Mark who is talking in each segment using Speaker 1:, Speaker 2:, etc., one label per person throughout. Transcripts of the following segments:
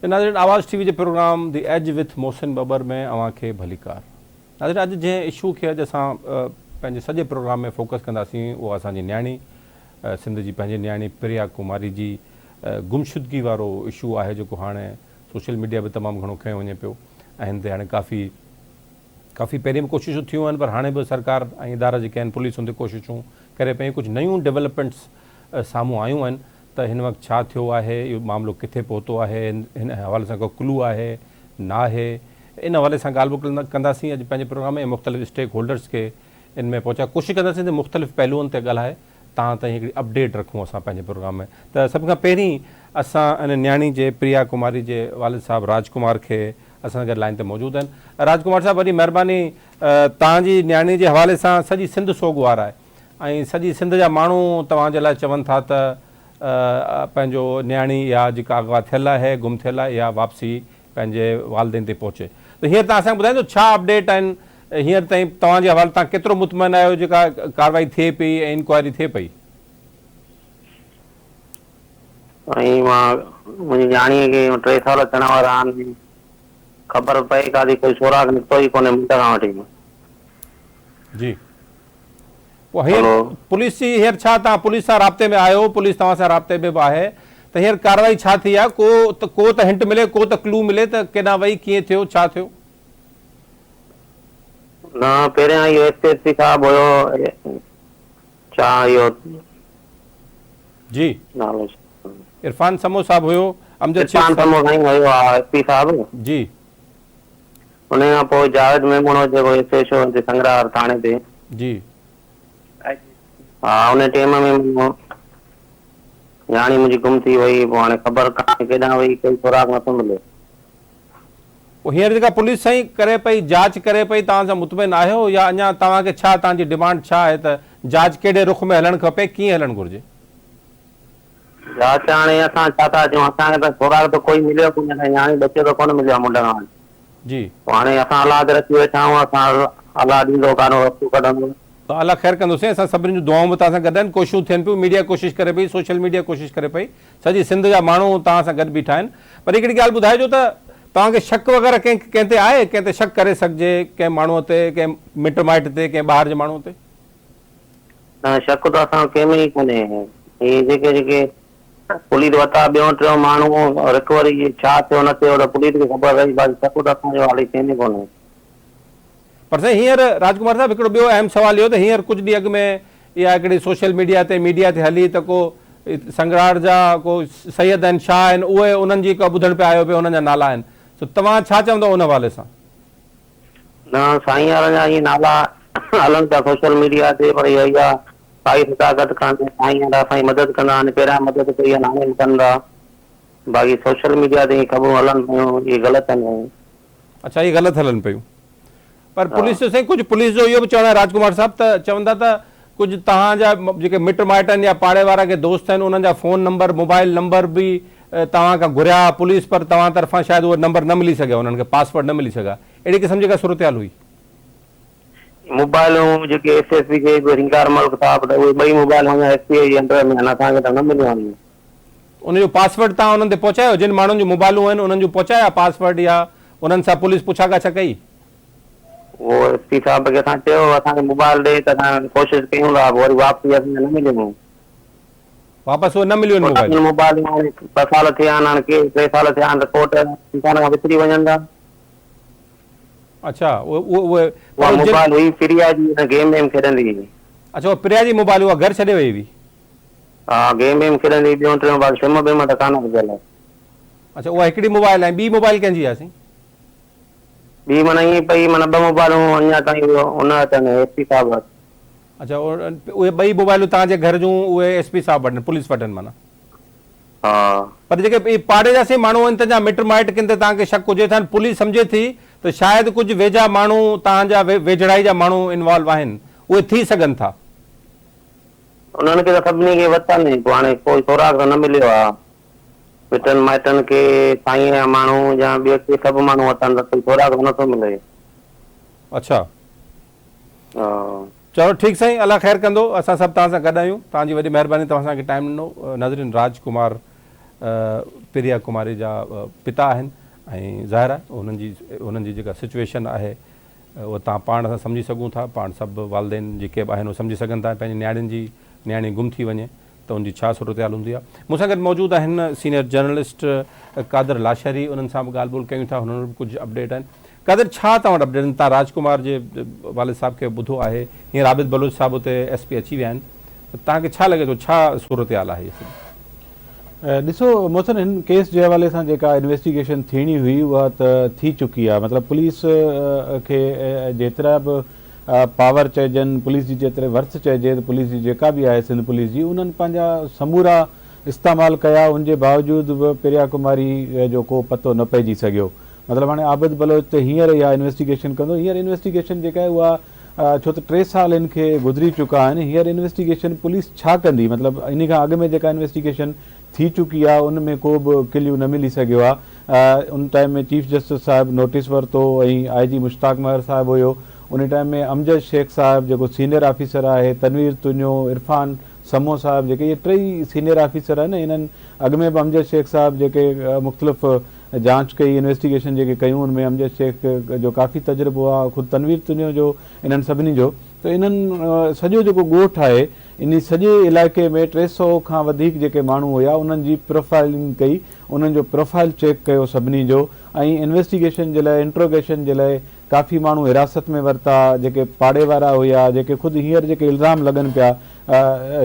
Speaker 1: ناظرين آواز ٽي وي جي programme the edge with Mohsin Babbar ۾ اوهان کي ڀليڪار. ناظرين اڄ جنهن اشو کي اڄ اسان پنهنجي سڄي پروگرام ۾ فوڪس ڪنداسين اها اسان جي نياڻي سنڌ جي پنهنجي نياڻي پريا ڪماري جي گمشدگي وارو اشو آهي جيڪو هاڻي سوشل ميڊيا به تمام گهڻو کنيو وڃي پيو ۽ هن تي هاڻي ڪافي ڪافي پهرين به ڪوششون ٿيون آهن پر هاڻي به سرڪار ۽ ادارا جيڪي آهن پوليس ان تي ڪوششون ڪري پئي ڪجهه نيون ڊولپمينٽس سامهون آيون آهن ته هن وقت ڇا ٿيو آهي، اهو معاملو ڪٿي پهتو آهي، هن حوالي سان ڪو ڪلو آهي ناهي، ان حوالي سان ڳالهه ٻولهه ڪنداسين اڄ پنهنجي پروگرام ۾ ۽ مختلف اسٽيڪ هولڊرز کي ان ۾ پهچائي ڪوشش ڪنداسين ته مختلف پهلوئن تي ڳالهائي توهان تائين هڪڙي اپڊيٽ رکون اسان پنهنجي پروگرام ۾ ته سڀ کان پهرين اسان ان نياڻي جي پريا ڪماري جي والد صاحب راج ڪمار کي اسان سان گڏ لائين تي موجود آهن. راج ڪمار صاحب وڏي مهرباني توهان جي نياڻي جي حوالي سان سڄي سنڌ سوڳوار آهي. ۽ سڄي سنڌ جا ماڻهو توهان جي لاء چون ٿا ته پنهنجو نياڻي اها جيڪا اغوا ٿيل آهي، گم ٿيل آهي، اها واپسي پنهنجي والدين تي پهچي. ته هينئر توهان اسان کي ٻڌائيندو ڇا اپڊيٽ آهن هينئر تائين توهان جي حوالي توهان ڪيترو مطمئن آهيو جيڪا ڪارروائي ٿئي پئي ۽ انڪوائري ٿئي پئي؟
Speaker 2: سائين مان منهنجي نياڻيء کي ٽي سال ٿيڻ وارا آهن خبر پئي ڪا ٿي ڪوئي سوراخ نڪتو ئي ڪونهي منڍ کان وٺي.
Speaker 1: جي. پوء هينئر پوليس جي هينئر ڇا توهان پوليس سان رابطي ۾ آهيو پوليس توهان سان رابطي ۾ به آهي ته هينئر ڪارروائي ڇا ٿي آهي ڪو ته ڪو ته هنٽ ملي ڪو ته ڪلو ملي ته ڪيڏانهن وئي ڪيئن ٿيو ڇا ٿيو.
Speaker 2: نه پهريان اهو ايس ايس پي صاحب هيو ڇا اهو
Speaker 1: جي نالو عرفان سمو صاحب هيو امجد شيخ
Speaker 2: عرفان سمو سائين هيو ها ايس پي صاحب
Speaker 1: جي.
Speaker 2: انهيء کان پوء جاويد ميمڻ هو جيڪو ايس ايڇ او هتي سنگرار ٿاڻي تي.
Speaker 1: جي.
Speaker 2: ها انهيء ٽيم ۾ نياڻي منهنجي گم ٿي وئي پوء هاڻي خبر ڪانهي ڪيڏانهن وئي ڪوئي سراغ نٿو ملي.
Speaker 1: پوء هينئر جيڪا پوليس سائين ڪري پئي جاچ ڪري پئي توهان سان مطمئن آهيو يا اڃا توهان کي ڇا توهان جي ڊمانڊ ڇا آهي ته جاچ ڪهڙي رخ ۾ هلڻ کپي ڪيئن هلڻ گهرجي.
Speaker 2: جاچ هاڻي اسان ڇا ٿا چئون اسان کي ته سراغ ته ڪوئي مليو ڪونهي اسان جي نياڻي ٻچو ته ڪونه مليو آهي منڍ کان وٺي.
Speaker 1: جي.
Speaker 2: پوء هاڻي اسان الله تي رکي ويٺا آهيون اسان الله ڏيندو ڪانو رستو ڪڍندو.
Speaker 1: الله خير ڪندو سائين اسان سڀني جون دعائون به توهان سان گڏ آهن ڪوششون ٿين پيون ميڊيا ڪوشش ڪري پئي سوشل ميڊيا ڪوشش ڪري پئي سڄي سنڌ جا ماڻهو توهان سان گڏ بيٺا آهن پر هڪڙي ڳالهه ٻڌائجو ته توهان کي شڪ وغيره ڪنهن ڪنهن تي آهي ڪنهن تي شڪ ڪري سگهجي ڪنهن ماڻهو تي ڪنهن مٽ مائٽ تي ڪنهن ٻاهر جي ماڻهو تي.
Speaker 2: نه شڪ ته اسان کي ڪنهن ۾ ئي ڪونهي هي جيڪي جيڪي پوليس وتا ٻيون ٽيون ماڻهو رڪوري جي ڇا ٿيو نه ٿيو ته پوليس کي خبر رهي باقي شڪ ته اسان جو حالي ڪنهن ۾ ڪونهي.
Speaker 1: پر سائين هينئر راجڪمار صاحب هڪڙو ٻيو اهم سوال اهو ته هينئر ڪجهه ڏينهن اڳ ۾ اها هڪڙي سوشل ميڊيا تي ميڊيا تي هلي ته ڪو سنگراڙ جا ڪو سيد آهن شاهه آهن اهي انهن جي ڪا ٻڌڻ پيا آيو پيو انهن جا نالا آهن سو توهان ڇا چوندو ان حوالي سان.
Speaker 2: نه سائين يارن جا اهي نالا هلن پيا سوشل ميڊيا تي پر اها اها ڪائي صداقت ڪانهي سائين يار اسان جي مدد ڪندا آهن پهريان مدد ڪئي آهي هاڻي به ڪن ٿا باقي سوشل ميڊيا تي اهي خبرون هلن پيون اهي غلط آهن سائين.
Speaker 1: اڇا اهي غلط هلن پيون پر پوليس جو سائين ڪجهه پوليس جو اهو به چوڻ آهي راج ڪمار صاحب ته چون ٿا ته ڪجهه توهان جا جيڪي مٽ مائٽ آهن يا پاڙي وارا ڪي دوست آهن انهن جا فون نمبر موبائل نمبر به توهان کان گهريا پوليس پر توهان طرفان شايد اهي نمبر نه ملي سگهيا انهن کي پاسورڊ نه ملي سگهيا اهڙي قسم جي ڪا صورتحال هئي.
Speaker 2: موبائلون جيڪي ايس ايس پي کي به رنگار ملڪ صاحب ته اهي ٻئي موبائل اڃا ايس پي جي انڊر ۾ آهن اسان کي ته نه مليون آهن.
Speaker 1: ان جو پاسورڊ توهان انهن تي پهچايو جن ماڻهن جون موبائلون آهن انهن جون پهچايا پاسورڊ يا انهن سان پوليس پڇا ڳاڇا ڪئي.
Speaker 2: اهو ايس پي صاحب کي اسان چيو اسان کي موبائل ڏي ته اسان ڪوشش ڪيون ٿا پوء وري واپسي اسان کي نه مليون.
Speaker 1: واپس اهي نه مليون آهن موبائلون.
Speaker 2: موبائلون هاڻي ٻه سال ٿيا آهن هاڻي ڪي ٽي سال ٿيا آهن رپورٽ انسان کان وسري وڃن ٿا.
Speaker 1: اڇا اهي اهي
Speaker 2: اها موبائل هئي پريا جي ان گيم ويم کيڏندي هئي.
Speaker 1: اڇا اها پريا جي موبائل اها گهر ڇڏي وئي هئي.
Speaker 2: ها گيم ويم کيڏندي هئي ٻيون ٽيون باقي سم بم ته ڪانه وڌل.
Speaker 1: اڇا اها هڪڙي موبائل ۽ ٻي موبائل ڪنهن جي آهي سائين.
Speaker 2: ٻي معنيٰ ائين پئي معنيٰ ٻه موبائلون اڃا تائين ان وٽ آهن ايس پي صاحب وٽ.
Speaker 1: اڇا اهي ٻئي موبائلون توهان جي گهر جون اهي ايس پي صاحب وٽ آهن پوليس وٽ آهن معنيٰ.
Speaker 2: ها.
Speaker 1: پر جيڪي اهي پاڙي جا سائين ماڻهو آهن تن جا مٽ مائٽ ڪن تي توهان کي شڪ هجي ٿا پوليس سمجهي ٿي ته شايد ڪجهه ويجها ماڻهو توهان جا ويجهڙائي جا ماڻهو انوالو آهن اهي ٿي سگهن ٿا.
Speaker 2: انهن کي ته سڀني کي وتن پوء هاڻي ڪوئي سراغ ته نه مليو آهي. مٽن مائٽن کي سائين جا ماڻهو يا ٻيو ڪي سڀ ماڻهو وتن ته ڪوئي سراغ ته نٿو ملي.
Speaker 1: اڇا.
Speaker 2: ها.
Speaker 1: چلو ٺيڪ سائين الله خير ڪندو اسان سڀ توهان سان گڏ آهيون توهان جي وڏي مهرباني توهان اسان کي ٽائيم ڏنو ناظرين راج ڪمار پريا ڪماري جا پتا آهن ۽ ظاهر آهي انهن جي انهن جي جيڪا سچويشن آهي اها توهان پاڻ اسان سمجهي سگهون ٿا پاڻ سڀ والدين جيڪي به آهن اهي سمجهي سگهن ٿا پنهنجي نياڻين جي نياڻي گم ٿي وڃي ته ان جي ڇا صورتحال هوندي آهي. مون سان گڏ موجود آهن سينيئر جرنلسٽ قادر لاشاري انهن سان به ڳالهه ٻولهه ڪيون ٿا هنن وٽ به ڪجهه اپڊيٽ آهن. قادر ڇا توهان وٽ اپڊيٽ آهن توهان راج ڪمار جي والد صاحب کي ٻڌو آهي هينئر عابد بلوچ صاحب اتي ايس پي اچي ويا آهن ته توهان کي ڇا لڳي ٿو ڇا صورتحال آهي هي سڄي.
Speaker 3: ڏسو محسن هن ڪيس جي حوالي سان جيڪا انويسٽيگيشن ٿيڻي هئي اها ته ٿي چڪي آهي مطلب پوليس کي جيترا به پاور چئجن، پوليس جي جيتري ورٿ چئجي ته پوليس جي جيڪا به آهي سنڌ پوليس جي انهن پنهنجا سمورا استعمال ڪيا ان جي باوجود به پريا ڪماري جو ڪو پتو نه پئجي سگهيو مطلب هاڻي عابد بلوچ ته هينئر اها انويسٽيگيشن ڪندو هينئر انويسٽيگيشن جيڪا آهي اها ڇو ته ٽي سال هن کي گذري چڪا آهن هينئر انويسٽيگيشن پوليس ڇا ڪندي مطلب انهي کان اڳ ۾ جيڪا انويسٽيگيشن ٿي چڪي آهي ان ۾ ڪو به ڪليو نه ملي سگهيو آهي ان ٽائيم ۾ چيف جسٽس صاحب نوٽيس ورتو ۽ آء جي مشتاق مهر صاحب هيو ان ٽائيم ۾ امجد شيخ صاحب جيڪو سينئر آفيسر آهي تنوير تنيو عرفان سمون صاحب جيڪي اهي ٽئي سينئر آفيسر آهن انهن اڳ ۾ به امجد شيخ صاحب جيڪي مختلف جانچ ڪئي انويسٽيگيشن جيڪي ڪيون ان ۾ امجد شيخ جو ڪافي تجربو آهي خود تنوير تنيو جو انهن سڀني جو ته انهن سڄو جيڪو ڳوٺ آهي انهي سڄي علائقي ۾ 300 کان وڌيڪ جيڪي ماڻهو هيا انهن جي پروفائلنگ ڪئي انهن جو پروفائل چيڪ ڪيو سڀني جو ۽ انويسٽيگيشن جي لاء انٽروگيشن جي لاء ڪافي ماڻهو حراست ۾ ورتا جيڪي پاڙي وارا هيا جيڪي خود هينئر جيڪي الزام لڳن پيا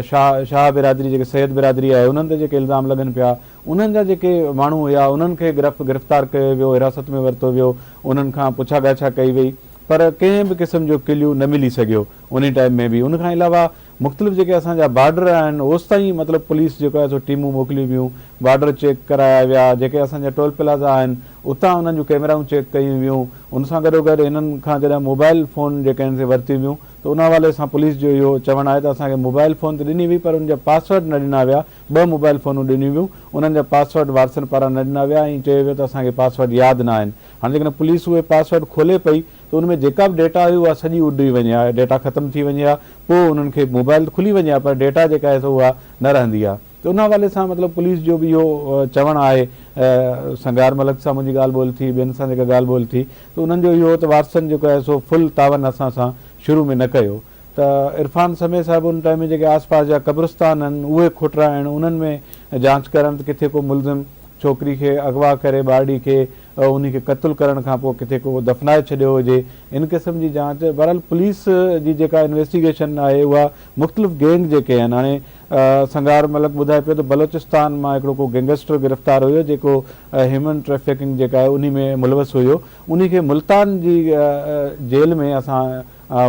Speaker 3: شاهه شاهه برادري جيڪي سيد برادري آهي انهن تي جيڪي الزام لڳن پيا انهن جا جيڪي ماڻهو هيا انهن کي گرفتار ڪيو ويو حراست ۾ ورتو ويو انهن کان پڇا ڳاڇا ڪئي وئي پر ڪنهن به قسم جو ڪليو نه ملي سگهيو انهي ٽائيم ۾ به ان کان علاوه مختلف جيڪي اسان جا بارڊر آهن اوستائين مطلب پوليس جيڪو آهي سو ٽيمون موڪليون ويون بارڊر چيڪ ڪرايا ويا جيڪي اسان جا ٽول پلازا آهن اتان انهن جون ڪيمرائون چيڪ ڪيون ويون ان سان گڏو گڏ هنن کان جڏهن موبائل فون جيڪي آهن سي ورتيون ويون ته ان حوالي سان پوليس جو اهو چوڻ آهي ته اسان کي موبائل فون ته ڏني وئي پر ان جا پاسورڊ نه ڏنا ويا ٻه موبائل فونون ڏنيون ويون انهن جا پاسورڊ وارثن پاران نه ڏنا ويا ۽ چيو ويو ته اسان کي پاسورڊ ياد نه آهن هاڻي جيڪڏهن پوليس اهي پاسورڊ کولي پئي ته ان ۾ جيڪا به ڊيٽا هئي اها سڄي اڏري وڃي ها ڊيٽا ختم ٿي وڃي ها پوء انهن کي موبائل ته کلي وڃي ها پر ڊيٽا جيڪا آهي سو اها نه رهندي ها ته ان حوالي سان مطلب پوليس جو به اهو چوڻ آهي سنگهار ملڪ سان منهنجي ڳالهه ٻولهه ٿي ٻين سان جيڪا ڳالهه ٻولهه ٿي ته انهن جو اهو هو ته وارثن جيڪو آهي سو فل تعاون اسان سان شروع ۾ نه ڪيو ته عرفان سمي صاحب ان ٽائيم ۾ جيڪي آس پاس جا قبرستان آهن اهي کوٽرائڻ انهن ۾ جانچ ڪرڻ ته ڪٿي ڪو ملزم ڇوڪري کي اغوا ڪري ٻارڙي کي انهي کي قتل ڪرڻ کان پوء ڪٿي ڪو دفنائي ڇڏيو هجي ان قسم جي جانچ بهرحال پوليس جي جيڪا انويسٽيگيشن آهي اها مختلف گينگ جيڪي آهن هاڻي سنگهار ملڪ ٻڌائي پيو ته بلوچستان مان هڪڙو ڪو گينگسٽر گرفتار هيو جيڪو هيومن ٽريفڪنگ جيڪا آهي انهي ۾ ملوث هيو انهي کي ملتان جي جيل ۾ اسان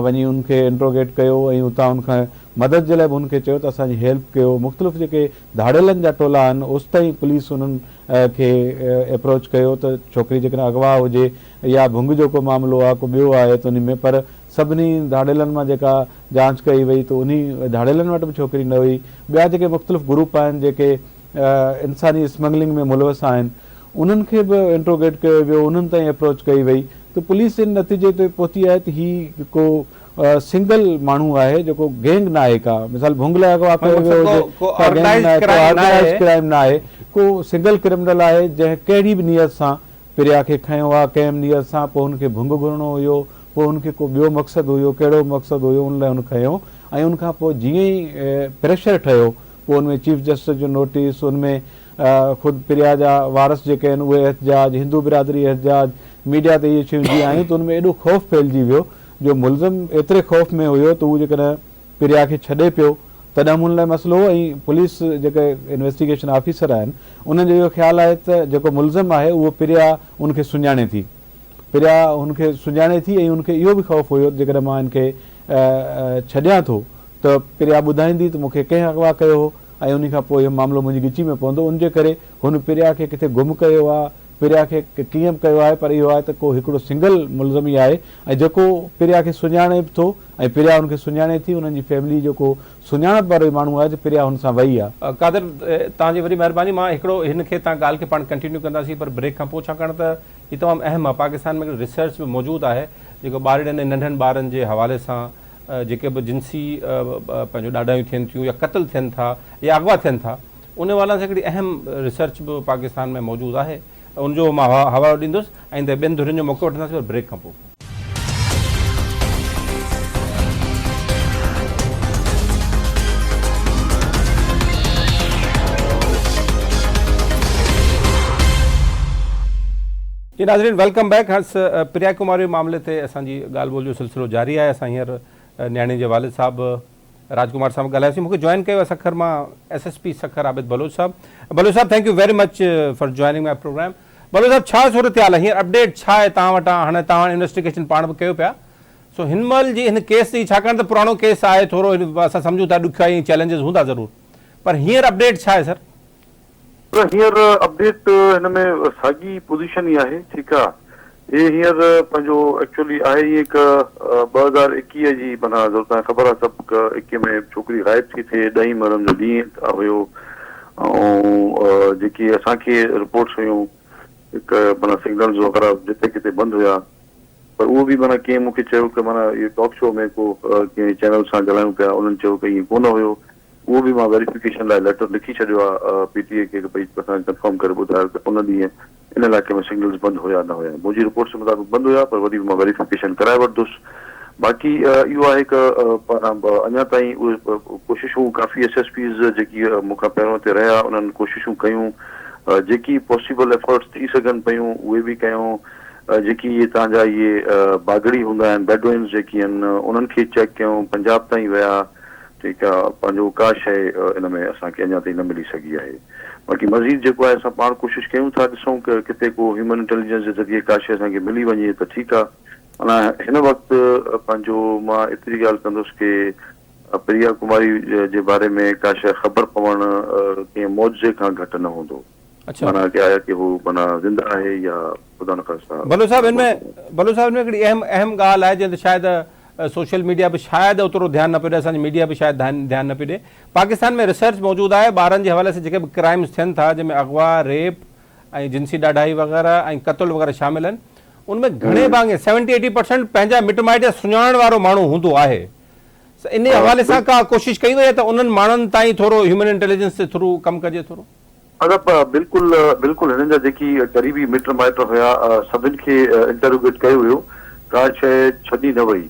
Speaker 3: وڃي ان کي انٽروگيٽ ڪيو ۽ اتان ان کان مدد جي لاء به ان کي چيو ته اسان جي هيلپ ڪيو مختلف جيڪي ڌاڙيلن جا ٽولا آهن اوستائين پوليس انهن کي ايپروچ ڪيو ته ڇوڪري جيڪڏهن اغوا هجي يا ڀنگ جو ڪو معاملو آهي ڪو ٻيو آهي ته انهي ۾ پر سڀني ڌاڙيلن مان جيڪا جانچ ڪئي وئي ته انهي ڌاڙيلن وٽ به ڇوڪري نه هئي ٻيا جيڪي مختلف گروپ آهن جيڪي انساني اسمگلنگ ۾ ملوث آهن انهن کي به انٽروگيٽ ڪيو ويو انهن تائين اپروچ ڪئي وئي ته پوليس ان نتيجي تي پهتي آهي ته هي ڪو سنگل ماڻهو آهي جيڪو گينگ نه آهي ڪا مثال ڀونگ لاء اغوا ڪيو ويو هجي ڪا گينگ نه آهي ڪو آرگنائيز ڪرائيم نه آهي ڪو سنگل ڪرمنل آهي جنهن ڪهڙي به نيت سان پريا کي کنيو آهي ڪنهن به نيت سان پوء هن کي ڀونگ گهرڻو هيو پوء هن کي ڪو ٻيو مقصد هيو ڪهڙو مقصد هيو ان لاء هن کنيو ۽ ان کان پوء جيئن ئي پريشر ٺهيو پوء ان ۾ چيف جسٽس جو نوٽيس ان ۾ خود پريا جا وارث جيڪي آهن اهي احتجاج، هندو برادري احتجاج، ميڊيا تي اهي شيون جيئن آيون ته ان ۾ ايڏو خوف ڦهلجي ويو جو ملزم ايتري خوف ۾ هيو ته هو جيڪڏهن پريا کي ڇڏي پيو تڏهن به ان لاء مسئلو هو ۽ پوليس جيڪي انويسٽيگيشن آفيسر آهن انهن جو اهو خيال آهي ته جيڪو ملزم آهي اهو پريا ان کي سڃاڻي ٿي پريا هن کي سڃاڻي ٿي ۽ ان کي اهو به خوف هيو ته جيڪڏهن مان هن کي ڇڏيان ٿو ته پريا ٻڌائيندي ته مون کي ڪنهن اغوا ڪيو هو ۽ انهي کان پوء اهو معاملو منهنجي ڳچي ۾ پوندو ان جي ڪري هن پريا کي ڪٿي گم ڪيو آ پريا کي ڪيئن به ڪيو آهي پر اهو آهي ته ڪو هڪڙو سنگل ملزم ئي آهي ۽ جيڪو پريا کي سڃاڻي به ٿو ۽ پريا هن کي سڃاڻي ٿي انهن جي فيملي جو ڪو سڃاڻپ وارو ئي ماڻهو آهي ته پريا هن سان وئي آ.
Speaker 1: قادر توهان جي وڏي مهرباني مان هڪڙو هن کي تان ڳالهه کي پاڻ ڪنٽينيو ڪنداسين پر بريڪ کان پوء ڇاڪاڻ ته هي تمام اهم آ پاڪستان ۾ هڪڙي ريسرچ به موجود آهي جيڪو ٻارڙين ۽ ننڍن ٻارن جي حوالي سان جيڪي به جنسي پنهنجو ڏاڍايون ٿين ٿيون يا قتل ٿين ٿا يا اغوا ٿين ٿا ان حوالي سان هڪڙي اهم ريسرچ به پاڪستان ۾ موجود آهي ان جو مان حوالو ڏيندس ۽ ته ٻين ڌرين جو موقعو وٺنداسين پر بريڪ کان پوء. جي ناظرين welcome back هس پريا ڪماري معاملي تي اسان جي ڳالهه ٻولهه جو سلسلو جاري آهي اسان هينئر نياڻي جي والد صاحب راج ڪمار صاحب ڳالهايوسين مونکي جوائن ڪيو آهي سکر مان S S P Sukkur Abid Baloch صاحب بلوچ صاحب thank you very much for joining my programme Baloch صاحب ڇا صورتحال آهي هينئر اپڊيٽ ڇا آهي توهان وٽان هاڻي توهان انويسٽيگيشن پاڻ به ڪيو پيا سو هن مهل جي هن ڪيس جي ڇاڪاڻ ته پراڻو ڪيس آهي ٿورو اسان سمجهون ٿا ڏکيائي ۽ چئلينجز هوندا ضرور پر هينئر اپڊيٽ ڇا آهي سر؟
Speaker 4: پر هينئر اپڊيٽ هن ۾ ساڳي پوزيشن ئي آهي ٺيڪ آ هي هينئر پنهنجو ايڪچولي آهي ائين ڪه 2021 جي معنيٰ ضرور توهان کي خبر آ سڀ ڪه ايڪيهه ۾ ڇوڪري غائب ٿي ٿئي ڏهين محرم جو ڏينهن هيو ۽ جيڪي اسان کي رپورٽس هيون هڪ معنيٰ سگنلز وغيره جتي ڪٿي بند هيا پر اهو به معنيٰ ڪنهن مون کي چيو ڪه معنيٰ اهو ٽاڪ شو ۾ ڪو ڪنهن چينل سان ڳالهايون پيا انهن چيو ڪه ائين ڪونه هيو اهو به مان ويريفڪيشن لاء ليٽر لکي ڇڏيو آهي پي ٽي اي کي ته ڀئي اسان کي ڪنفرم ڪري ٻڌايو ته ان ڏينهن ان علائقي ۾ سگنلز بند هيا نه هيا. منهنجي رپورٽس مطابق بند هيا پر وري به مان ويريفڪيشن ڪرائي وٺندس. باقي اهو آهي ته اڃا تائين اهي ڪوششون ڪافي ايس ايس پيز جيڪي مون کان پهريون هتي رهيا انهن ڪوششون ڪيون جيڪي پاسيبل ايفرٽس ٿي سگهن پيون اهي به ڪيون جيڪي اهي تان جا اهي باگڙي هوندا آهن بيڊوئنز جيڪي آهن انهن کي چيڪ ڪيون پنجاب تائين ويا ٺيڪ آ پنهنجو ڪا شيء ان ۾ اسان کي اڃا تائين نه ملي سگهي آهي باقي مزيد جيڪو آهي اسان پاڻ ڪوشش ڪيون ٿا ڏسون ته ڪٿي ڪو هيومن انٽيليجنس جي ذريعي ڪا شيء اسان کي ملي وڃي ته ٺيڪ آ معنيٰ هن وقت پنهنجو مان ايتري ڳالهه ڪندس ڪي پريا ڪماري جي باري ۾ ڪا شيء خبر پوڻ ڪنهن معجزي کان گهٽ نه هوندو معنيٰ ڪي آيا ڪي هو معنيٰ زنده آهي يا خدا نخواسته
Speaker 1: بلوچ صاحب ان ۾ بلوچ صاحب ان ۾ هڪڙي اهم اهم ڳالهه آهي جنهن تي شايد سوشل ميڊيا به شايد اوترو ڌيان نه پيو ڏي اسان جي ميڊيا به شايد ڌيان نه پيو ڏي پاڪستان ۾ ريسرچ موجود آهي ٻارن جي حوالي سان جيڪي به ڪرائمز ٿين ٿا جنهن ۾ اغوا ريپ ۽ جنسي ڏاڍائي وغيره ۽ قتل وغيره شامل آهن ان ۾ گهڻي ڀاڱي سيونٽي ايٽي پرسنٽ پنهنجا مٽ مائٽ يا سڃاڻڻ وارو ماڻهو هوندو آهي انهي حوالي سان ڪا ڪوشش ڪئي وئي آهي ته انهن ماڻهن تائين ٿورو هيومن انٽيليجنس جي ٿرو ڪم ڪجي ٿورو.
Speaker 4: ادب بلڪل بلڪل هنن جا جيڪي قريبي مٽ مائٽ هيا سڀن کي انٽروگيٽ ڪيو ويو ڪا شيء ڇڏي نه وئي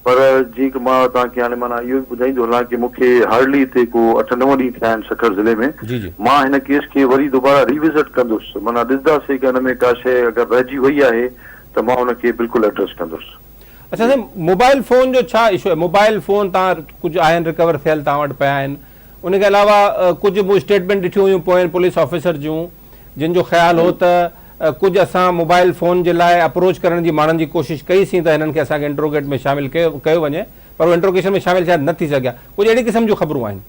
Speaker 4: پر جيئن ڪه مان توهان کي هاڻي معنيٰ اهو به ٻڌائيندو هلان ڪه مون کي هارڊلي هتي ڪو اٺ نو ڏينهن ٿيا آهن سکر ضلعي ۾
Speaker 1: جي جي.
Speaker 4: مان هن ڪيس کي وري دوباره ري وزٽ ڪندس معنيٰ ڏسنداسين ڪه ان ۾ ڪا شيء اگر رهجي وئي آهي ته مان ان کي بلڪل ايڊريس ڪندس.
Speaker 1: اڇا سائين موبائل فون جو ڇا اشو آهي موبائل فون تان ڪجهه آهن رڪور ٿيل توهان وٽ پيا آهن ان کان علاوه ڪجهه مون اسٽيٽمينٽ ڏٺيون هيون پوين پوليس آفيسر جون جن جو خيال هو ته ڪجهه اسان موبائل فون جي لاء اپروچ ڪرڻ جي ماڻهن جي ڪوشش ڪئي سين ته هنن کي اسان کي انٽروگيٽ ۾ شامل ڪيو وڃي پر هو انٽروگيشن ۾ شامل شايد نه ٿي سگهيا ڪجهه اهڙي قسم جون خبرون آهن.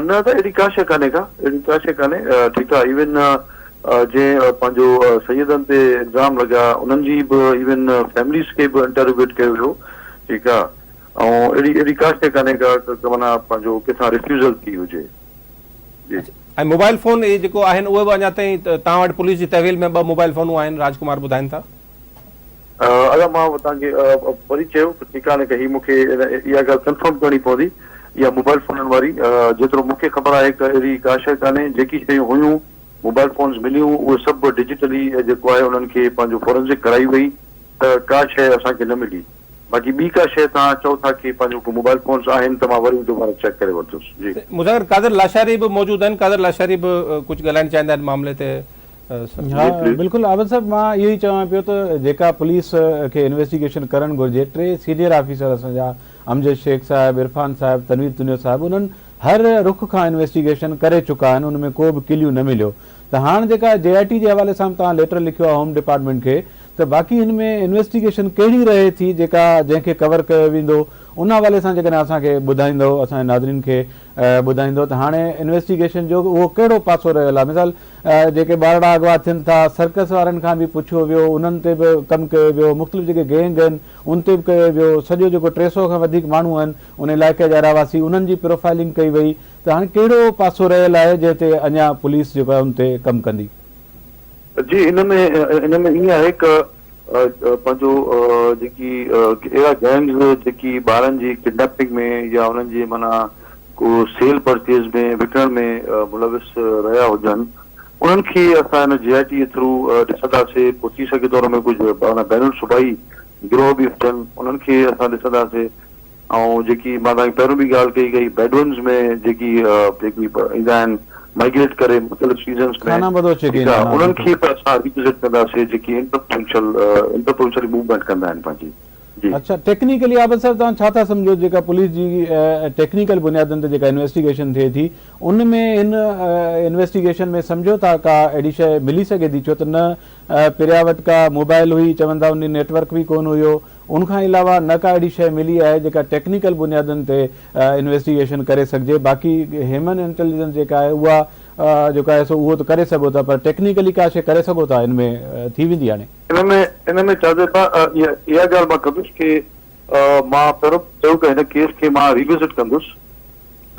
Speaker 4: نه ته اهڙي ڪا شيء ڪانهي ڪا اهڙي ڪا شيء ڪانهي ٺيڪ آهي ايون جنهن پنهنجو سيدن تي الزام لڳا انهن جي به ايون فيمليز کي به انٽروگيٽ ڪيو ويو ٺيڪ آهي ۽ اهڙي اهڙي ڪا شيء ڪانهي ڪا ته معنيٰ پنهنجو ڪٿان ريفيوزل ٿي هجي. جي.
Speaker 1: ۽ موبائل فون اهي جيڪو آهن اهي به اڃا تائين توهان وٽ پوليس جي تحويل ۾ ٻه موبائل فونون آهن راج ڪمار ٻڌائين ٿا.
Speaker 4: ادا مان توهان کي وري چيو ته ٺيڪ آهي هي مون کي اها ڳالهه ڪنفرم ڪرڻي پوندي اها موبائل فونن واري جيترو مون کي خبر آهي ته اهڙي ڪا شيء ڪانهي جيڪي شيون هيون موبائل فونز مليون اهي سڀ ڊجيٽلي جيڪو آهي انهن کي پنهنجو فورنزڪ ڪرائي وئي ته ڪا شيء اسان کي نه ملي باقي ٻي ڪا شيء توهان چئو ٿا ڪي پنهنجو ڪو موبائل فونز آهن ته مان وري دوباره چيڪ ڪري وٺندس جي.
Speaker 1: مون سان گڏ قادر لاشاري به موجود آهن قادر لاشاري به ڪجهه ڳالهائڻ چاهيندا آهن معاملي تي سر.
Speaker 3: ها بلڪل عابد صاحب مان اهو ئي چوان پيو ته جيڪا پوليس کي انويسٽيگيشن ڪرڻ گهرجي ٽي سينيئر آفيسر اسان جا امجد شيخ صاحب عرفان صاحب تنوير تنيو صاحب انهن هر رخ کان انويسٽيگيشن ڪري چڪا آهن ان ۾ ڪو به ڪليو نه مليو ته هاڻ جيڪا جي آء ٽي جي حوالي سان به توهان ليٽر لکيو آهي هوم ڊپارٽمينٽ کي ته باقي هن ۾ انويسٽيگيشن ڪهڙي رهي ٿي جيڪا جنهن کي ڪور ڪيو ويندو ان حوالي سان جيڪڏهن اسان کي ٻڌائيندو اسان جي ناظرين کي ٻڌائيندو ته هاڻي انويسٽيگيشن جو اهو ڪهڙو پاسو رهيل آهي مثال جيڪي ٻارڙا اغوا ٿين ٿا سرڪس وارن کان به پڇيو ويو انهن تي به ڪم ڪيو ويو مختلف جيڪي گينگ آهن ان تي به ڪيو ويو سڄو جيڪو 300 کان وڌيڪ ماڻهو آهن ان علائقي جا رهواسي انهن جي پروفائلنگ ڪئي وئي ته هاڻي ڪهڙو پاسو رهيل آهي جنهن تي اڃا پوليس جيڪو آهي ان تي ڪم ڪندي.
Speaker 4: جي ان ۾ ان ۾ ائين آهي ته پنهنجو جيڪي اهڙا گينگز جيڪي ٻارن جي ڪڊنيپنگ ۾ يا انهن جي معنيٰ ڪو سيل پرچيز ۾ وڪڻڻ ۾ ملوث رهيا هجن انهن کي اسان هن جي آء ٽي جي ٿرو ڏسنداسي پوء ٿي سگهي ٿو ان ۾ ڪجهه بين الصوبائي گروهه به هجن انهن کي اسان ڏسنداسي ۽ جيڪي مان توهان کي پهريون به ڳالهه ڪئي ڪئي بيڊونز ۾ جيڪي جيڪي ايندا آهن مائگريٽ ڪري مختلف سيزنس ۾
Speaker 3: خانه بدوش جيڪي
Speaker 4: ٺيڪ
Speaker 3: ايندا
Speaker 4: آهي
Speaker 3: آهن
Speaker 4: انهن کي به اسان ريوزٽ ڪنداسي جيڪي انٽر پروونشل انٽر پروونشلي موومينٽ ڪندا آهن پنهنجي جي.
Speaker 3: اڇا ٽيڪنيڪلي عابد صاحب توهان ڇا ٿا سمجهو جيڪا پوليس جي ٽيڪنيڪل بنيادن تي جيڪا انويسٽيگيشن ٿئي ٿي ان ۾ هن انويسٽيگيشن ۾ سمجهو ٿا ڪا اهڙي شيء ملي سگهي ٿي ڇو ته نه پريا وٽ ڪا موبائل هئي چون ٿا ان ڏينهن نيٽ ورڪ به ڪونه هيو ان کان علاوه نه ڪا اهڙي شيء ملي آهي جيڪا ٽيڪنيڪل بنيادن تي انويسٽيگيشن ڪري سگهجي باقي هيومن انٽيليجنس جيڪا آهي اها جيڪو آهي سو اهو ته ڪري سگهو ٿا پر ٽيڪنيڪلي ڪا شيء ڪري سگهو ٿا ان ۾ ٿي ويندي هاڻي.
Speaker 4: ان ۾ ان ۾ چاهجي ته اها ڳالهه مان ڪندس ڪي مان پهريون چيو ته هن ڪيس کي مان ريوزٽ ڪندس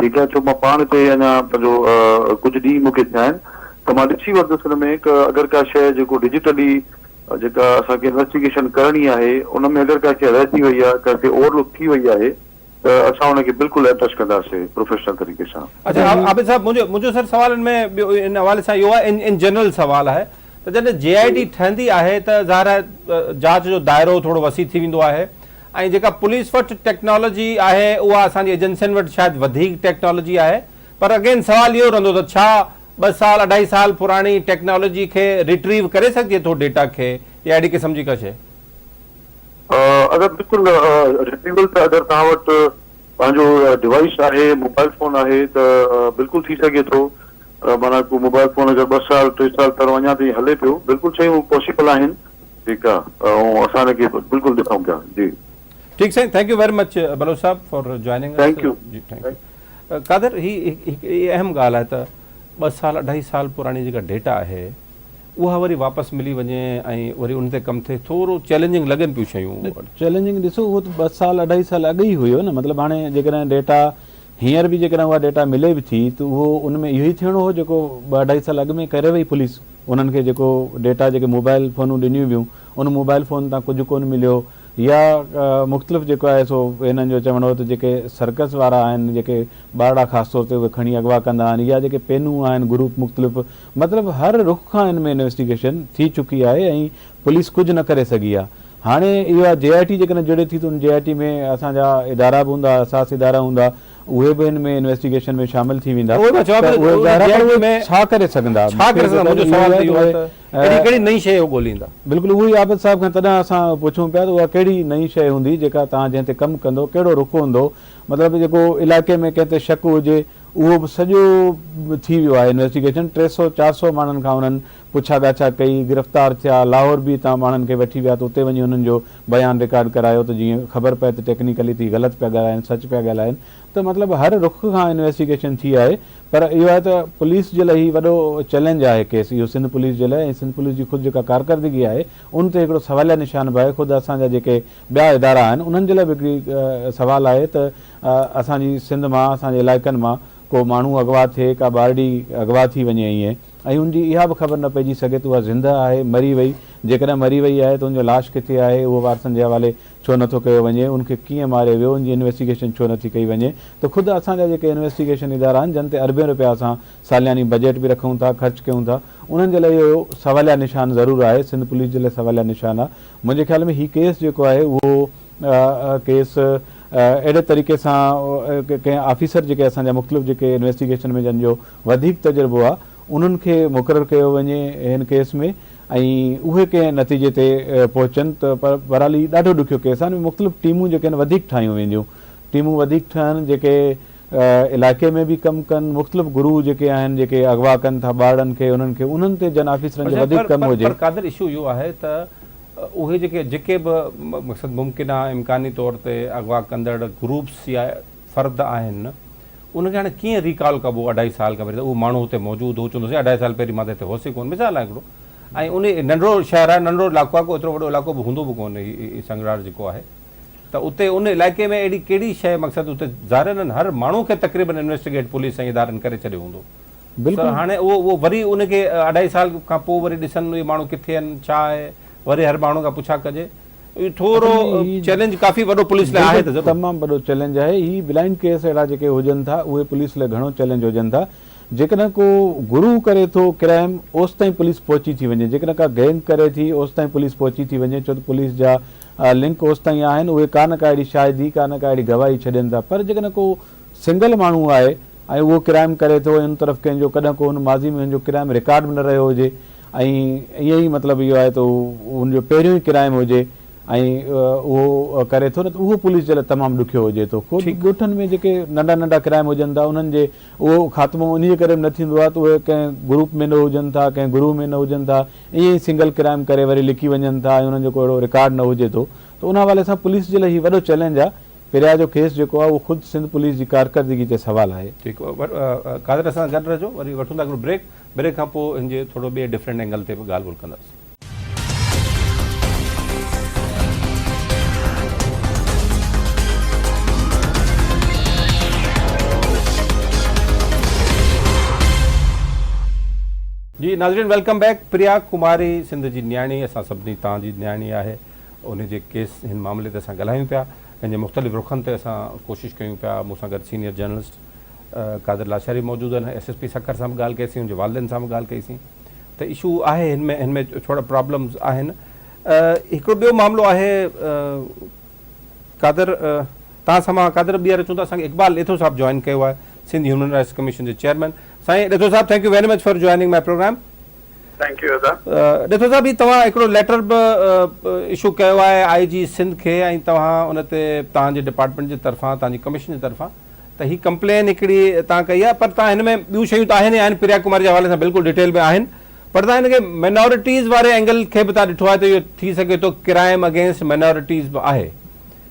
Speaker 4: ٺيڪ آهي ڇو مان پاڻ هتي اڃا پنهنجو ڪجهه ڏينهن مون کي ٿيا آهن ته مان ڏسي وٺندس ان ۾ ڪه اگر ڪا شيء جيڪو ڊجيٽلي جيڪا اسان کي انويسٽيگيشن ڪرڻي آهي ان ۾ اگر ڪا شيء رهجي وئي آهي ڪا شيء اوور لڪ ٿي وئي آهي ته اسان ان کي بلڪل ايڊريس ڪنداسين پروفيشنل طريقي سان.
Speaker 1: اڇا عابد صاحب منهنجو منهنجو سر سوال ان ۾ ٻيو ان حوالي سان اهو آهي ان جنرل سوال آهي ته جڏهن جي آء ٽي ٺهندي آهي ته ظاهر آهي جاچ جو دائرو ٿورو وسيع ٿي ويندو آهي ۽ جيڪا پوليس وٽ ٽيڪنالاجي آهي اها اسان جي ايجنسين وٽ شايد وڌيڪ ٽيڪنالاجي آهي پر اگين سوال اهو رهندو ته ڇا ٻه سال اڍائي سال پراڻي ٽيڪنالاجي کي ريٽريو ڪري سگهجي ٿو ڊيٽا کي يا اهڙي قسم جي ڪا شيء؟
Speaker 4: ادا بلڪل ريٽريول ته اگر توهان وٽ پنهنجو ڊوائيس آهي موبائل فون آهي ته بلڪل ٿي سگهي ٿو معنيٰ ڪو موبائل فون اگر ٻه سال ٽي سال پهريون اڃا تائين هلي پيو بلڪل شيون پاسيبل آهن ٺيڪ آ ۽ اسان ان کي بلڪل ڏسون پيا جي.
Speaker 1: ٺيڪ سائين thank you very much Baloch Sahib for joining us
Speaker 4: thank you.
Speaker 1: جي thank you. قادر هي هڪ اهم ڳالهه آهي ته ٻه سال اڍائي سال پراڻي جيڪا ڊيٽا آهي اها وري واپس ملي وڃي ۽ وري ان تي ڪم ٿئي ٿورو چئلينجنگ لڳن پيون شيون.
Speaker 3: نه چئلينجنگ ڏسو اهو ته ٻه سال اڍائي سال اڳ ئي هيو نه مطلب هاڻي جيڪڏهن ڊيٽا هينئر به جيڪڏهن اها ڊيٽا ملي به ٿي ته اهو ان ۾ اهو ئي ٿيڻو هو جيڪو ٻه اڍائي سال اڳ ۾ ڪري وئي پوليس انهن کي جيڪو ڊيٽا جيڪي موبائل فونون ڏنيون ويون ان موبائل فون تان ڪجهه ڪونه مليو يا مختلف جيڪو آهي سو هنن جو چوڻ هو ته جيڪي سرڪس وارا آهن جيڪي ٻارڙا خاص طور تي اهي کڻي اغوا ڪندا آهن يا جيڪي پينون آهن گروپ مختلف مطلب هر رخ کان ان ۾ انويسٽيگيشن ٿي چڪي آهي ۽ پوليس ڪجهه نه ڪري سگهي آهي هاڻي اها جي آء ٽي جيڪڏهن جڙي ٿي ته ان جي آء ٽي ۾ اسان جا ادارا به هوندا حساس ادارا هوندا اهي به هن ۾ انويسٽيگيشن ۾ شامل ٿي ويندا
Speaker 1: اهو ئي مان چوان
Speaker 3: ته
Speaker 1: پيو
Speaker 3: اهي
Speaker 1: ته
Speaker 3: ظاهر
Speaker 1: جي
Speaker 3: آهي
Speaker 1: آء
Speaker 3: پر
Speaker 1: ٽي
Speaker 3: اهي
Speaker 1: ۾
Speaker 3: ڇا ڪري سگهندا
Speaker 1: ڇا
Speaker 3: مون کي
Speaker 1: ڪري سگهندا
Speaker 3: جيڪو
Speaker 1: منهنجو سوال
Speaker 3: اهو
Speaker 1: ته
Speaker 3: ئي
Speaker 1: اهو
Speaker 3: آهي
Speaker 1: آهي
Speaker 3: ته
Speaker 1: ته اهڙي ڪهڙي نئين شيء هو ڳوليندا؟
Speaker 3: بلڪل اهو ئي عابد صاحب کان تڏهن اسان پڇون پيا ته اها ڪهڙي نئين شيء هوندي جيڪا توهان جنهن تي ڪم ڪندو ڪهڙو رخ هوندو مطلب جيڪو علائقي ۾ ڪنهن تي شڪ هجي اهو به سڄو ٿي ويو آهي انويسٽيگيشن 300 400 ماڻهن کان انهن پڇا ڳاڇا ڪئي گرفتار ٿيا لاهور به هتان ماڻهن کي وٺي ويا ته اتي وڃي انهن جو بيان رڪارڊ ڪرايو ته جيئن خبر پئي ته ٽيڪنيڪلي ته هي غلط پيا ڳالهائن سچ پيا ڳالهائن ته مطلب هر رخ کان انويسٽيگيشن ٿي آهي پر اهو آهي ته پوليس جي لاء هي وڏو چئلينج آهي ڪيس اهو سنڌ پوليس جي لاء ۽ سنڌ پوليس جي خود جيڪا ڪارڪردگي آهي ان تي هڪڙو سواليه نشان به آهي خود اسان جا جيڪي ٻيا ادارا آهن انهن جي لاء به هڪڙي سوال آهي ته اسان جي سنڌ مان اسان جي علائقن مان ڪو ماڻهو اغوا ٿئي ڪا ٻارڙي اغوا ٿي وڃي ائين ۽ ان جي اها به خبر نه پئجي سگهي ته اها زندهه آهي مري وئي جيڪڏهن مري وئي آهي ته ان جو لاش ڪٿي آهي اهو وارثن جي حوالي ڇو نه ٿو ڪيو وڃي، ان کي ڪيئن ماريو ويو، ان جي انويسٽيگيشن ڇو نه ٿي ڪئي وڃي ته خود اسان جا جيڪي انويسٽيگيشن ادارا آهن جن تي اربين رپيا اسان سالياني بجيٽ به رکون ٿا خرچ ڪيون ٿا انهن جي لاء اهو سواليا نشان ضرور آهي سنڌ پوليس جي لاء سواليا نشان آهي منهنجي خيال ۾ هي ڪيس جيڪو آهي اهو ڪيس اهڙي طريقي سان ڪنهن آفيسر جيڪي اسان جا مختلف جيڪي انويسٽيگيشن ۾ جن جو وڌيڪ تجربو آهي انهن کي مقرر ڪيو وڃي هن ڪيس ۾ ۽ اهي ڪنهن نتيجي تي پهچن ته پر بهرحال هي ڏاڍو ڏکيو ڪيس آهي ان ۾ مختلف ٽيمون جيڪي آهن وڌيڪ ٺاهيون وينديون ٽيمون وڌيڪ ٺهن جيڪي علائقي ۾ به ڪم ڪن مختلف گروهه جيڪي آهن جيڪي اغوا ڪن ٿا ٻارڙن کي انهن کي انهن تي جن آفيسرن جو وڌيڪ ڪم هجي.
Speaker 1: پر قادر اشو اهو آهي ته اهي جيڪي جيڪي به مقصد ممڪنه امڪاني طور تي اغوا ڪندڙ گروپس يا فرد آهن ان کي هاڻي ڪيئن ريڪال ڪبو اڍائي سال کان پهرين ته اهو ماڻهو اتي موجود هو چوندو سائين اڍائي سال پهرين مان ته هتي هوس ئي ڪونه مثال آهي هڪڙو ۽ ان ننڍڙو شهر آهي ننڍڙو علائقو آهي ڪو ايترو وڏو علائقو به هوندو به ڪونه هي سنگرار جيڪو آهي ته اتي ان علائقي ۾ اهڙي ڪهڙي شيء مقصد اتي ظاهر انهن هر ماڻهو کي تقريبن انويسٽيگيٽ پوليس ۽ ادارن ڪري ڇڏيو هوندو
Speaker 3: بلڪل
Speaker 1: هاڻي اهو اهو وري ان کي اڍائي سال کان پوء وري ڏسن اهي ماڻهو ڪٿي آهن ڇا آهي وري هر ماڻهو کان پڇا ڪجي. اهو ٿورو چئلينج ڪافي وڏو پوليس لاء آهي ته ضرور.
Speaker 3: تمام وڏو چئلينج آهي. هي بلائنڊ ڪيس اهڙا جيڪي هجن ٿا اهي پوليس لاء گهڻو چئلينج هجن ٿا. جيڪڏهن ڪو گروهه ڪري ٿو ڪرائم اوستائين پوليس پهچي ٿي وڃي جيڪڏهن ڪا گينگ ڪري ٿي اوستائين پوليس پهچي ٿي وڃي ڇو ته پوليس جا لنڪ اوستائين آهن اهي ڪا نه ڪا اهڙي شاهدي ڪا نه ڪا اهڙي گواهي ڇڏين ٿا پر جيڪڏهن ڪو سنگل ماڻهو آهي ۽ اهو ڪرائم ڪري ٿو ۽ ان طرف ڪنهن جو ڪڏهن ڪو هن ماضي ۾ هن جو ڪرائم رڪارڊ به نه رهيو هجي ۽ ائين ئي مطلب اهو آهي ته هو هن جو پهريون ئي ڪرائم هجي ۽ اهو ڪري ٿو نه ته اهو پوليس جي لاء تمام ڏکيو هجي ٿو خود ڳوٺن ۾ جيڪي ننڍا ننڍا ڪرائم هجن ٿا انهن جي اهو خاتمو انهيء ڪري به نه ٿيندو آهي ته اهي ڪنهن گروپ ۾ نه هجن ٿا ڪنهن گروهه ۾ نه هجن ٿا ائين ئي سنگل ڪرائم ڪري وري لڪي وڃن ٿا ۽ انهن جو ڪو اهڙو رڪارڊ نه هجي ٿو ته ان حوالي سان پوليس جي لاء هي وڏو چئلينج آهي پريا جو ڪيس جيڪو آهي اهو خود سنڌ پوليس جي ڪارڪردگي تي سوال آهي.
Speaker 1: ٺيڪ قادر اسان سان گڏ رهجو وري وٺون ٿا هڪڙو بريڪ بريڪ کان پوء هن جي ٿورو ٻئي ڊفرنٽ اينگل تي به ڳالهه ٻولهه ڪنداسين. جي ناظرين welcome back Priya Kumari Sindh جي نياڻي اسان سڀني تان جي نياڻي آهي ان جي ڪيس هن معاملي تي اسان ڳالهايون پيا ان جي مختلف رخن تي اسان ڪوشش ڪيون پيا مون سان گڏ سينيئر جرنلسٽ قادر لاشاري موجود آهن ايس ايس پي سکر سان به ڳالهه ڪئي سين ان جي والدين سان به ڳالهه ڪئي سين ته اشو آهي هن ۾ هن ۾ ٿورا پرابلمز آهن هڪڙو ٻيو معاملو آهي قادر تان سان مان قادر ٻيهر اچون ٿا اسان کي اقبال ڏيٿو صاحب جوائن ڪيو آهي سنڌ هيومن رائٽس ڪميشن جي چيئرمين سائين ڏيٿو صاحب thank you very much for joining my programme.
Speaker 5: Thank you ادا.
Speaker 1: ڏيٿو صاحب هي توهان هڪڙو ليٽر به اشو ڪيو آهي آئي جي سنڌ کي ۽ توهان ان تي توهان جي ڊپارٽمينٽ جي طرفان توهان جي ڪميشن جي طرفان ته هي ڪمپلين هڪڙي توهان ڪئي آهي پر توهان هن ۾ ٻيون شيون ته آهن ئي آهن پريا ڪماري جي حوالي سان بلڪل ڊيٽيل ۾ آهن پر توهان هن کي مينارٽيز واري اينگل کي به توهان ڏٺو آهي ته اهو ٿي سگهي ٿو ڪرائم اگينسٽ مينارٽيز به آهي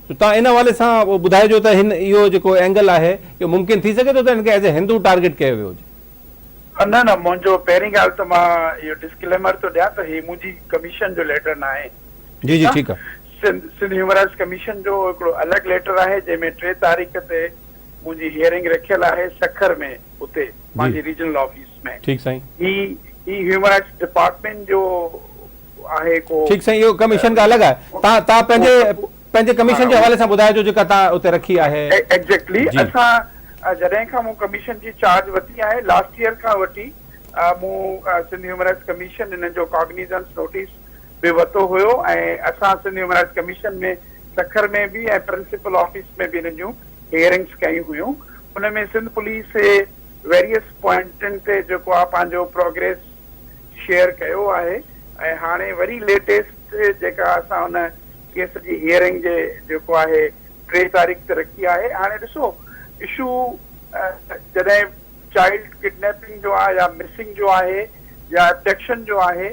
Speaker 1: ته توهان ان حوالي سان ٻڌائجو ته هن اهو جيڪو اينگل آهي اهو ممڪن ٿي سگهي ٿو ته هن کي ايز اي هندو ٽارگيٽ ڪيو ويو هجي.
Speaker 5: نه نه منهنجو پهرين ڳالهه ته مان اهو ڊسڪليمر ٿو ڏيان ته هي منهنجي ڪميشن جو ليٽر ناهي
Speaker 1: جي جي ٺيڪ آ.
Speaker 5: Sindh Sindh human rights commission جو هڪڙو الڳ ليٽر آهي جنهن ۾ 3 تاريخ تي منهنجي هيئرنگ رکيل آهي سکر ۾ اتي پنهنجي ريجنل آفيس ۾.
Speaker 1: ٺيڪ سائين.
Speaker 5: هي هي هيومن رائٽس ڊپارٽمينٽ جو آهي ڪو.
Speaker 1: ٺيڪ سائين اهو ڪميشن کان الڳ آهي تان تان پنهنجي پنهنجي ڪميشن جي حوالي سان ٻڌائجو جيڪا تان اتي رکي آهي.
Speaker 5: ايگزيڪٽلي اسان جڏهن کان مون ڪميشن جي چارج ورتي آهي لاسٽ ييئر کان وٺي مون سنڌ هيومن رائٽس ڪميشن انهن جو ڪاگنيزنس نوٽيس به ورتو هيو ۽ اسان Sindh human rights commission ۾ Sukkur ۾ به ۽ پرنسپل آفيس ۾ به انهن جون هيئرنگس ڪيون هيون ان ۾ سنڌ پوليس ويريس پوائنٽن تي جيڪو آهي پنهنجو پروگريس شيئر ڪيو آهي ۽ هاڻي وري ليٽيسٽ جيڪا اسان ان ڪيس جي هيئرنگ جي جيڪو آهي 3 تاريخ تي رکي آهي هاڻي ڏسو اشو جڏهن چائلڊ ڪڊنيپنگ جو آهي يا مسنگ جو آهي يا ابڊڪشن جو آهي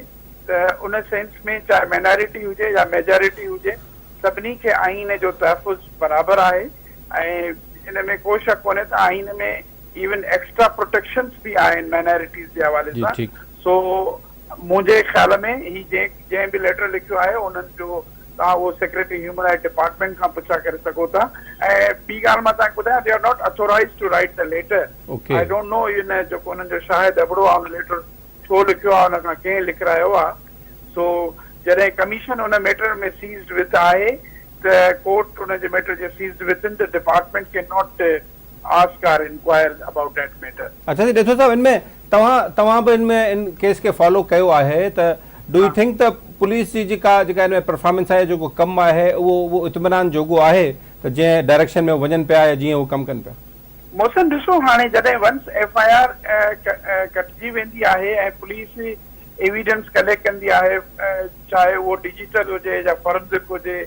Speaker 5: ته ان سينس ۾ چاهي مينارٽي هجي يا ميجارٽي هجي سڀني کي آئين جو تحفظ برابر آهي ۽ ان ۾ ڪو شڪ ڪونهي ته آئين ۾ ايون ايڪسٽرا پروٽيڪشنز به آهن مائنارٽيز جي حوالي سان سو منهنجي خيال ۾ هي جنهن جنهن به ليٽر لکيو آهي انهن جو توهان اهو سيڪريٽري هيومن رائيٽ ڊپارٽمينٽ کان پڇا ڪري سگهو ٿا ۽ ٻي ڳالهه مان توهان کي ٻڌايان the are not authorised to write the letter I don't know ان جيڪو انهن جو شاهد ابڙو آهي ان ليٽر ڇو لکيو آهي ان کان ڪنهن لکرايو آهي سو جڏهن ڪميشن ان ميٽر ۾ سيزڊ وٿ آهي ته ڪورٽ ان جي ميٽر جي سيزڊ وٿ ان ته department can not ask or inquire about that matter.
Speaker 1: اڇا جي ڏيٿو صاحب ان ۾ توهان توهان به ان ۾ ان ڪيس کي فالو ڪيو آهي ته do you think ته پوليس جي جيڪا جيڪا ان ۾ پرفارمنس آهي جيڪو ڪم آهي اهو اهو اطمينان جوڳو آهي ته جنهن ڊائريڪشن ۾ هو وڃن پيا يا جيئن هو ڪم ڪن پيا.
Speaker 5: محسن ڏسو هاڻي جڏهن ونس ايف I R ڪٽجي ويندي آهي ۽ پوليس ايويڊنس ڪليڪٽ ڪندي آهي چاهي اهو ڊجيٽل هجي يا فورنزڪ هجي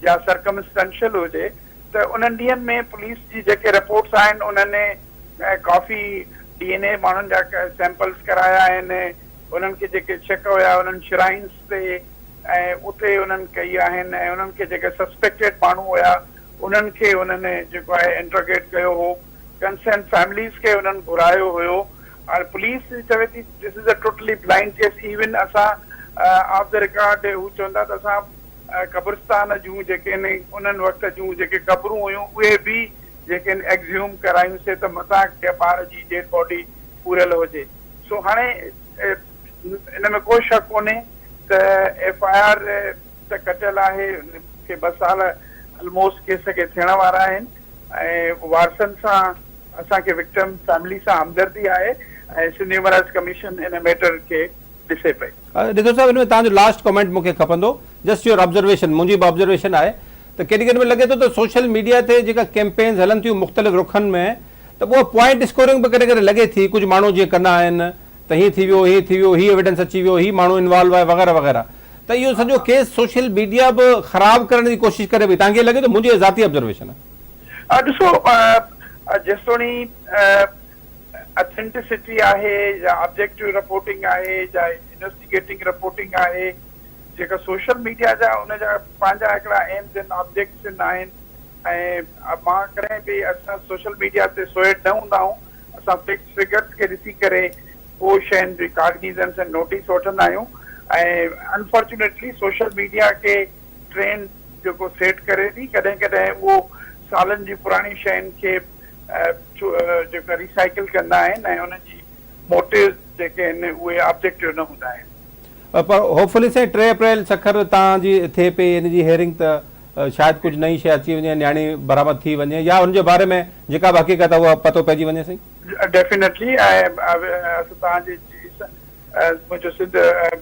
Speaker 5: يا سرڪمسٽنشل هجي ته انهن ڏينهن ۾ پوليس جي جيڪي رپورٽس آهن انهن ڪافي ڊي اين اي ماڻهن جا سيمپلز ڪرايا آهن انهن کي جيڪي شڪ هيا انهن شرائنس تي ۽ اتي انهن ڪئي آهن ۽ انهن کي جيڪي سسپيڪٽيڊ ماڻهو هيا انهن کي انهن جيڪو آهي انٽروگيٽ ڪيو هو ڪنسرن فيمليز کي انهن گهرايو هيو هاڻي پوليس چوي ٿي this is a totally blind case even اسان آف the record هو چوندا ته اسان قبرستان جون جيڪي آهن انهن وقت جون جيڪي قبرون هيون اهي به جيڪي آهن ايگزيوم ڪرايون سي ته متان ڪنهن ٻار جي ڊيڊ باڊي پوريل هجي سو هاڻي ان ۾ ڪو شڪ ڪونهي ته ايف I R ته ڪٽيل آهي ان کي ٻه سال الموسٽ ڪيس کي ٿيڻ وارا آهن ۽ وارثن سان اسان کي وڪٽم فيملي سان همدردي آهي ۽ سنڌ هيومن رائٽس ڪميشن ان ميٽر کي ڏسي پئي.
Speaker 1: ڏيٿو صاحب ان ۾ توهان جو لاسٽ ڪمينٽ مون کي کپندو جسٽ your observation منهنجي به آبزرويشن آهي ته ڪيڏي ڪيڏي مهل لڳي ٿو ته سوشل ميڊيا تي جيڪا ڪيمپينز هلن ٿيون مختلف رخن ۾ ته اها پوائنٽ اسڪورنگ به ڪڏهن ڪڏهن لڳي ٿي ڪجهه ماڻهو جيئن ڪندا آهن ته هيئن ٿي ويو هيئن ٿي ويو هي ايويڊنس اچي ويو هي ماڻهو انوالو آهي وغيره وغيره ته اهو سڄو ڪيس سوشل ميڊيا به خراب ڪرڻ جي ڪوشش ڪري پئي توهان کي لڳي ٿو منهنجي ذاتي آبزرويشن آهي.
Speaker 5: ڏسو جيستوڻي اٿينٽسٽي آهي يا آبجيڪٽو رپورٽنگ آهي يا انويسٽيگيٽنگ رپورٽنگ آهي جيڪا سوشل ميڊيا جا ان جا پنهنجا هڪڙا ايمز آهن آبجيڪٽس آهن ۽ مان ڪڏهن به اسان سوشل ميڊيا تي سوئيڊ نه هوندا آهيون اسان فيڪٽس فگرس کي ڏسي ڪري پوء شين جي ڪاگنيزنس ۽ نوٽيس وٺندا آهيون ۽ انفارچونيٽلي سوشل ميڊيا کي ٽرينڊ جيڪو سيٽ ڪري ٿي ڪڏهن ڪڏهن اهو سالن جي پراڻي شين کي جيڪا ريسائيڪل ڪندا آهن ۽ انهن جي موٽيوز جيڪي آهن اهي آبجيڪٽو نه هوندا آهن.
Speaker 1: پر هوپ فلي سائين 3 اپريل سکر تان جي ٿئي پئي ان جي هيئرنگ ته شايد ڪجهه نئين شيء اچي وڃي نياڻي برآمد ٿي وڃي يا ان جي باري ۾ جيڪا به حقيقت آهي اها پتو پئجي وڃي سائين.
Speaker 5: ڊيفينيٽلي ۽ اسان توهان جي منهنجو سنڌ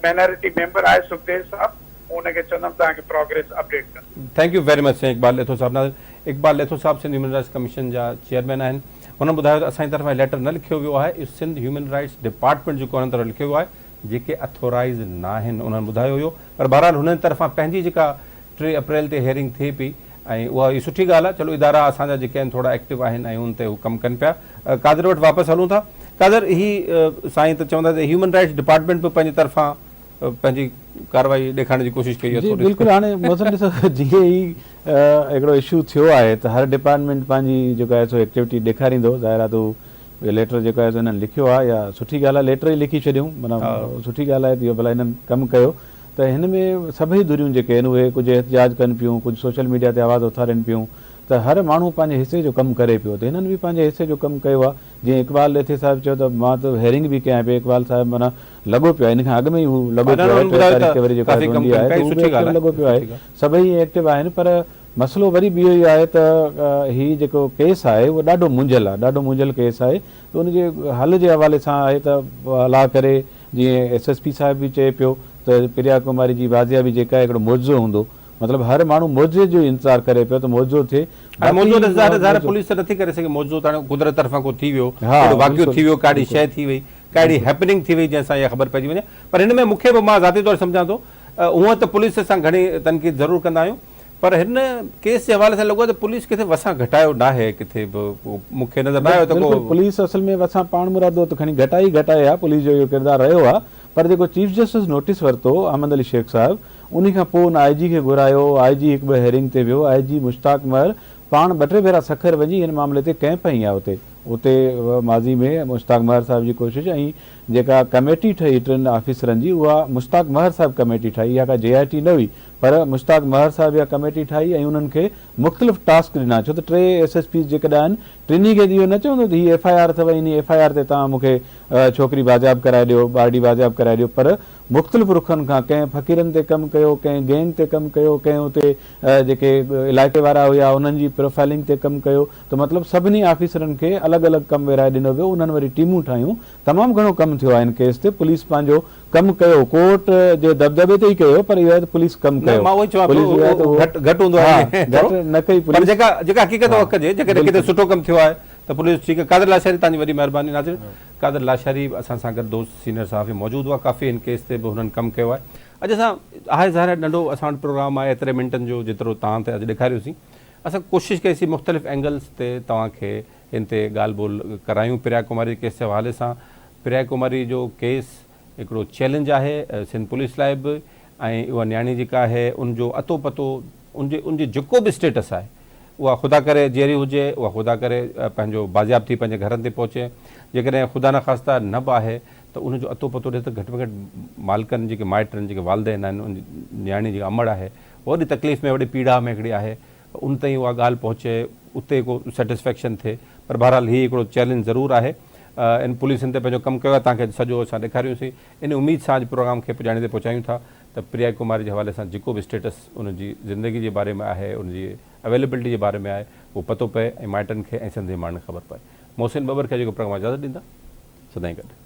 Speaker 5: مينارٽي ميمبر آهي سکديو صاحب مون ان کي چوندم توهان کي پراگريس اپڊيٽ ڪندو.
Speaker 1: Thank you very much سائين اقبال ڏيٿو صاحب ناظرين اقبال ڏيٿو صاحب سنڌ هيومن رائٽس ڪميشن جا چيئرمين آهن هنن ٻڌايو ته اسان جي طرفان هي ليٽر نه لکيو ويو آهي اهو سنڌ هيومن رائٽس ڊپارٽمينٽ جيڪو انهن طرفان لکيو ويو آهي جيڪي اٿورائيز ناهن انهن ٻڌايو هيو پر بهرحال هنن طرفان پنهنجي جيڪا 3 اپريل تي هيئرنگ ٿئي پئي ۽ اها ئي سٺي ڳالهه آهي چلو ادارا اسان جا جيڪي آهن ٿورا ايڪٽو آهن ۽ ان تي هو ڪم ڪن پيا قادر وٽ واپس هلون ٿا قادر هي سائين ته چوندا ته هيومن رائٽس ڊپارٽمينٽ به پنهنجي طرفان پنهنجي ڪارروائي ڏيکارڻ جي ڪوشش ڪئي آهي
Speaker 3: جي بلڪل هاڻي محسن ڏسو جيئن ئي هڪڙو اشو ٿيو آهي ته هر ڊپارٽمينٽ پنهنجي جيڪو آهي سو ايڪٽيوٽي ڏيکاريندو ظاهر آهي ته اهو ليٽر جيڪو آهي سو هنن لکيو آهي يا سٺي ڳالهه آهي ليٽر ئي لکي ڇڏيون معنيٰ سٺي ڳالهه آهي ته اهو ڀلا هنن ڪم ڪيو ته هن ۾ سڀئي ڌريون جيڪي آهن اهي ڪجهه احتجاج ڪن پيون ڪجهه سوشل ميڊيا تي آواز اٿارين پيون ته هر ماڻهو پنهنجي حصي جو ڪم ڪري پيو ته هنن به پنهنجي حصي جو ڪم ڪيو آهي جيئن اقبال ڏيٿي صاحب چيو ته مان ته هيئرنگ به ڪيان پئي اقبال صاحب معنيٰ لڳو پيو آهي ان کان اڳ ۾ ئي هو لڳو پيو آهي 3 تاريخ تي وري جيڪو آهي سو آهي ته هو به ايڪٽو لڳو پيو آهي سڀئي ايڪٽو آهن پر مسئلو وري به اهو ئي آهي ته هي جيڪو ڪيس آهي اهو ڏاڍو منجهيل آهي ڏاڍو منجهيل ڪيس آهي ته ان جي حل جي حوالي سان آهي ته الله ڪري جيئن ايس ايس پي صاحب به چئي پيو ته پريا ڪماري جي بازيابي جيڪا آهي هڪڙو معجزو هوندو مطلب هر ماڻهو معجزي جو ئي انتظار ڪري پيو ته معجزو ٿئي
Speaker 1: هاڻي معجزو ته ظاهر ظاهر پوليس ته نٿي ڪري سگهي معجزو ته هاڻي قدرت طرفان ڪو ٿي ويو ڪهڙو واقعو ٿي ويو ڪا اهڙي شيء ٿي وئي ڪا اهڙي هيپننگ ٿي وئي جنهن سان اها خبر پئجي وڃي پر هن ۾ مون کي به مان ذاتي طور سمجهان ٿو هونئن ته پوليس سان گهڻي تنقيد ضرور ڪندا آهيون پر هن ڪيس جي حوالي سان لڳو آهي ته پوليس ڪٿي وسان گهٽايو ناهي ڪٿي به مون کي نظر نه آيو ته ڪو.
Speaker 3: بلڪل پوليس اصل ۾ وسان پاڻمرادو ته کڻي گهٽائي ئي گهٽائي ها پوليس جو اهو ڪردار رهيو آهي پر جيڪو چيف جسٽس نوٽيس ورتو احمد علي شيخ صاحب انهي کان پوء ان آء جي کي گهرايو آء جي هڪ ٻه هيئرنگ تي ويو آء جي مشتاق مهر پاڻ ٻه ٽي ڀيرا سکر وڃي هن معاملي تي ڪئمپ هنئي آهي اتي اتي ماضي ۾ مشتاق مهر صاحب جي ڪوشش ۽ جيڪا ڪميٽي ٺهي ٽن آفيسرن جي اها مشتاق مهر صاحب ڪميٽي ٺاهي اها ڪا جي آء ٽي نه هئي پر مشتاق مهر صاحب اها ڪميٽي ٺاهي ۽ انهن کي مختلف ٽاسڪ ڏنا ڇو ته ٽي ايس ايس پيز جيڪڏهن آهن ٽنهي کي اهو نه چوندو ته هي ايف I R اٿو انهي ايف I R تي توهان مون کي ڇوڪري بازياب ڪرائي ڏيو ٻارڙي بازياب ڪرائي ڏيو پر مختلف رخن کان ڪنهن فقيرن تي ڪم ڪيو ڪنهن گينگ تي ڪم ڪيو ڪنهن اتي جيڪي علائقي وارا هيا انهن جي پروفائلنگ تي ڪم ڪيو ته مطلب سڀني آفيسرن کي الڳ الڳ ڪم ورهائي ڏنو ويو انهن وري ٽيمون ٺاهيون تمام گهڻو ڪم ٿيو آهي ان ڪيس تي پوليس پنهنجو ڪم ڪيو ڪورٽ جي دٻدٻي تي ئي ڪيو پر اهو آهي ته پوليس ڪم
Speaker 1: نه
Speaker 3: ڪيو
Speaker 1: مان اهو ئي چوان پيو
Speaker 3: پوليس اهو آهي ته
Speaker 1: اهو
Speaker 3: اهو
Speaker 1: گهٽ گهٽ هوندو
Speaker 3: ها
Speaker 1: آهي
Speaker 3: گهٽ
Speaker 1: ٿورو
Speaker 3: نه ڪئي
Speaker 1: پر
Speaker 3: پوليس
Speaker 1: جيڪا جيڪا حقيقت
Speaker 3: ها
Speaker 1: اها ڪجي جيڪڏهن ڪٿي
Speaker 3: بلڪل
Speaker 1: سٺو ڪم ٿيو آهي ته پوليس ٺيڪ آهي قادر لاشاري توهان جي وڏي مهرباني ناظرين قادر لاشاري به اسان سان گڏ دوست سينئر صحافي موجود هئا ڪافي هن ڪيس تي به هنن ڪم ڪيو آهي اڄ اسان آهي ظاهر آهي ننڍو اسان وٽ پروگرام آهي ايتري منٽن جو جيترو توهان تي اڄ ڏيکاريوسين اسان ڪوشش ڪئي سين مختلف اينگلز تي توهان کي ان تي ڳالهه ٻولهه ڪرايون پريا ڪماري جي ڪيس جي حوالي سان پريا ڪماري جو ڪيس هڪڙو چئلينج آهي سنڌ پوليس لاء به ۽ اها نياڻي جيڪا آهي ان جو اتو پتو ان جي ان جي جيڪو به اسٽيٽس آهي اها خدا ڪري جيئري هجي اها خدا ڪري پنهنجو بازياب ٿي پنهنجي گهرن تي پهچي جيڪڏهن خدا نخواسته نه به آهي ته ان جو اتو پتو ڏي ته گهٽ ۾ گهٽ مالڪن جيڪي مائٽ آهن جيڪي والدين آهن ان نياڻي جيڪا امڙ آهي وڏي تڪليف ۾ وڏي پيڙا ۾ هڪڙي آهي ان تائين اها ڳالهه پهچي اتي ڪو سيٽسفيڪشن ٿئي پر بهرحال هي هڪڙو چئلينج ضرور آهي ان پوليس ان تي پنهنجو ڪم ڪيو آهي توهان کي اڄ سڄو اسان ڏيکاريوسين ان اميد سان اڄ پروگرام کي پڄاڻي تي پهچايون ٿا. ته پريا ڪماري جي حوالي سان جيڪو به اسٽيٽس ان جي زندگي جي باري ۾ آهي ان جي اويليبلٽي جي باري ۾ آهي اهو پتو پئي ۽ مائٽن کي ۽ سنڌ جي ماڻهن کي خبر پئي. محسن ٻٻر کي اڄوڪي پروگرام مان اجازت ڏيندا. سدائين گڏ.